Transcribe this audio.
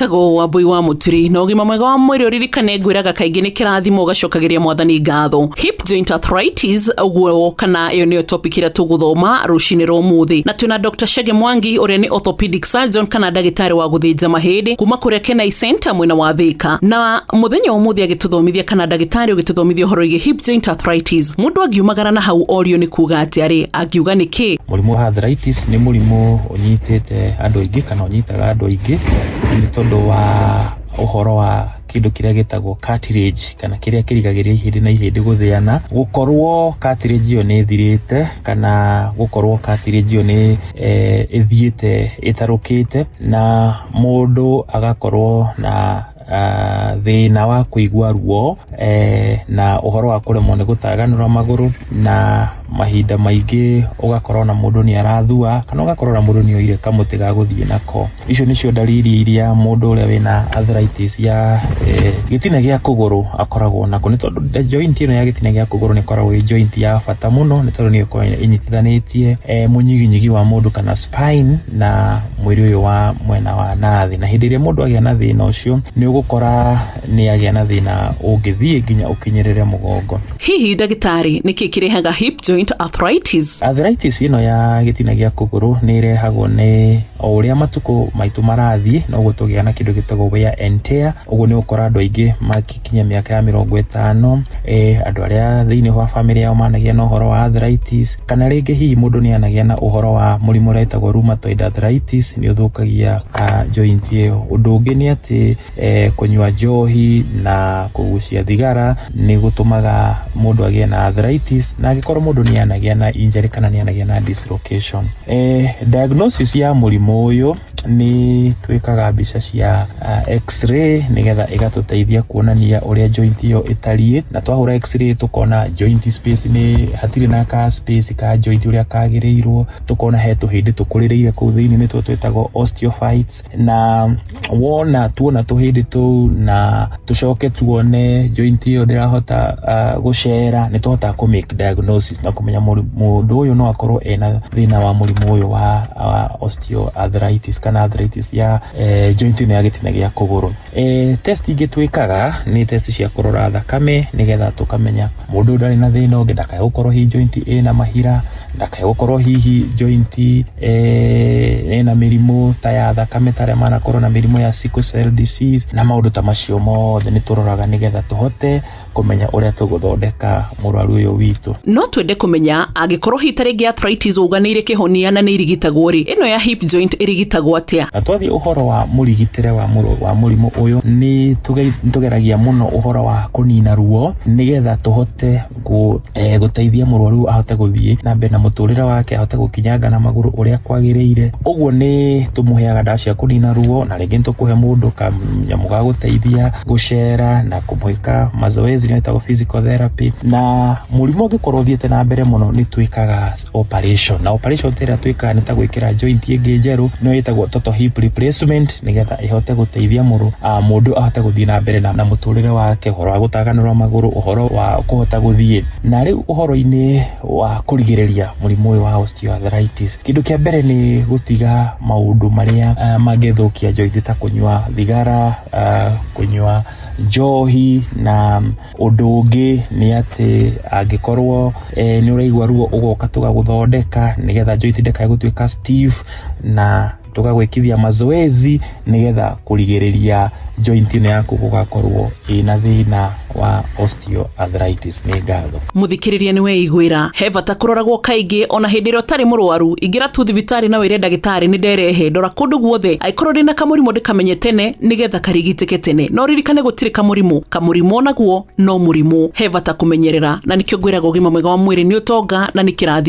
Njĩtagwo Wambui wa Mũturi na ũgima mwega wa mwĩrĩ ũririkane ngwĩraga kaingĩ nĩ kĩrathimo ũgacokagĩria Mwathani ngatho. Hip joint arthritis ũguo kana ĩyo nĩyo topic ĩrĩa tũgũthoma rũcinĩ rwa ũmũthĩ, na twĩna Dr. Chege Mwangi ũrĩa nĩ orthopedic surgeon kana ndagĩtarĩ wa gũthĩnja mahĩndĩ kuma kũrĩa Kenai Center mwena wa Thĩka, na mũthenya wa ũmũthĩ agĩtũthomithia kana ndagĩtarĩ ũgĩtũthomithia ũhoro wĩgiĩ hip joint arthritis. Mũndũ angiumagara na hau orio nĩ kuga atĩa rĩ, angiuga nĩ kĩ? Mũrimũ wa arthritis nĩ mũrimũ ũnyitĩte andũ aingĩ kana ũnyitaga andũ aingĩ nĩ tondũ wa ũhoro wa kĩndũ kĩrĩa gĩtagwo cartilage kana kĩrĩa kĩrigagĩrĩria ihĩndĩ na ihĩndĩ gũthĩana, gũkorwo cartilage ĩyo nĩ ĩthirĩte kana gũkorwo cartilage ĩyo nĩ ĩthiĩte ĩtarũkĩte, na mũndũ agakorwo na thĩna wa kũigua ruo na ũhoro wa kũremwo nĩ gũtaganũra magũrũ, na mahinda maingĩ ũgakorwo na mũndũ nĩ arathua kana ũgakorwo na mũndũ nĩ oire kamũtĩ ga gũthiĩ nako. Icio nĩcio ndariri iria mũndũ ũrĩa wĩna arthritis ya gĩtina gĩa kũgũrũ akoragwo nako, nĩ tondũ joint ĩno ya gĩtina gĩa kũgũrũ nĩ ĩkoragwo ĩ joint ya bata mũno, nĩ tondũ nĩyo ĩkoragwo ĩnyitithanĩtie mũnyiginyigi wa mũndũ kana spine na mwĩrĩ ũyũ wa mwena wa nathĩ. Na hĩndĩ ĩrĩa mũndũ agĩa na thĩna ũcio, nĩ ũgũkora nĩ agĩa na thĩna ũngĩthiĩ nginya ũkinyĩrĩre mũgongo. Hihi ndagĩtarĩ, nĩkĩ kĩrehaga hip joint arthritis? Arthritis ĩno ya gĩtina gĩa kũgũrũ nĩ ĩrehagwo nĩ o ũrĩa matukũ maitũ marathiĩ, noguo tũgĩa na kĩndũ gĩtagwo wear and tear. Ũguo nĩ ũgũkora andũ aingĩ magĩkinya mĩaka ya 50, andũ arĩa thĩinĩ wa bamĩrĩ yao managĩa na ũhoro wa arthritis, kana rĩngĩ hihi mũndũ nĩ anagĩa na ũhoro wa mũrimũ ũrĩa wĩtagwo rheumatoid arthritis, nĩ ũthũkagia joint ĩyo. Ũndũ ũngĩ nĩ atĩ kũnyua njohi na kũgucia thigara nĩ gũtũmaga mũndũ agĩe na arthritis, na angĩkorwo mũndũ nĩ anagĩa na injury kana nĩ anagĩa na dislocation. Diagnosis ya mũrimũ ũyũ nĩ twĩkaga mbica cia x-ray nĩgetha ĩgatũteithia kuonania ũrĩa joint ĩyo ĩtariĩ, na twahũra x-ray tũkona joint space nĩ hatirĩ na ka space ka joint ũrĩa kagĩrĩirwo, tũkona he tũhĩndĩ tũkũrĩrĩire kũu thĩinĩ nĩtuo twĩtagwo osteophytes, na wona tuona tũhĩndĩ tũu na tũcoke tuone joint ĩyo ndĩrahota gũcera, nĩ tũhotaga kũ make diagnosis na kũmenya mũndũ ũyũ no akorwo ena thĩna wa mũrimũ ũyũ wa osteoarthritis kana arthritis ya joint ĩno ya gĩtina gĩa kũgũrũ. Test ingĩ twĩkaga nĩ test cia kũrora thakame nĩgetha tũkamenya mũndũ ũyũ ndarĩ na thĩna ũngĩ, ndakae gũkorwo hihi joint ĩna mahira, ndakae gũkorwo hihi joint ĩna mĩrimũ ta ya thakame ta arĩa manakorwo na mĩrimũ ya sickle cell disease na maũndũ ta macio mothe nĩ tũroraga nĩgetha tũhote kũmenya ũrĩa tũgũthondeka mũrwaru ũyũ witũ. No twende kũmenya angĩkorwo hihi ta rĩngĩ arthritis ũganĩire kĩhonia na nĩ irigitagwo rĩ, ĩno ya hip joint ĩrigitagwo atĩa? Na twathiĩ ũhoro wa mũrigitĩre wa mũrimũ ũyũ, nĩ tũgeragia mũno ũhoro wa kũnina ruo nĩgetha tũhote gũteithia mũrwaru ahote gũthiĩ na mbere na mũtũrĩre wake, ahote gũkinyanga na magũrũ ũrĩa kwagĩrĩire. Ũguo nĩ tũmũheaga ndawa cia kũnina ruo, na rĩngĩ nĩ tũkũhe mũndũ kanyamũ ga gũteithia gũcera na kũmwĩka mazoezi nĩyo physical therapy. Na mũrimũ ũngĩkorwo ũthiĩte na mbere mũno nĩ twĩkaga operation, na operation ĩrĩa twĩkaga nĩ ta gwĩkĩra joint ĩngĩ njerũ, nĩyo ĩtagwo total hip replacement, nĩgetha ĩhote gũteithia mũndũ ahote gũthiĩ na mbere na mũtũrĩre wake, ũhoro wa gũtaganũra magũrũ, ũhoro wa kũhota gũthiĩ. Na rĩu ũhoro-inĩ wa kũrigĩrĩria mũrimũ ũyũ wa osteoarthritis, kĩndũ kĩa mbere nĩ gũtiga maũndũ marĩa mangĩthũkia joint ta kũnyua thigara, kũnyua njohi, na ũndũ ũngĩ nĩ atĩ angĩkorwo nĩ ũraigua ruo ũgoka tũgagũthondeka nĩgetha joint ndĩkae gũtuĩka stiff, na tũgagwĩkithia mazoezi nĩgetha kũrigĩrĩria joint ĩno yaku gũgakorwo ĩna thĩna wa osteoarthritis. Nĩ ngatho. Mũthikĩrĩria, nĩ weiguĩra he bata kũroragwo kaingĩ ona hĩndĩ ĩrĩa ũtarĩ mũrwaru. Ingĩra tu thibitarĩ na wĩre ndagĩtarĩ nĩ nderehe, ndora kũndũ guothe, angĩkorwo ndĩna kamũrimũ ndĩkamenye tene nĩgetha karigitĩke tene. No ririkane gũtirĩ kamũrimũ, kamũrimũ onaguo no mũrimũ, he bata kũmenyerera, na nĩkĩo ngwĩraga ũgima mwega wa mwĩrĩ nĩ ũtonga na nĩ kĩrathimo.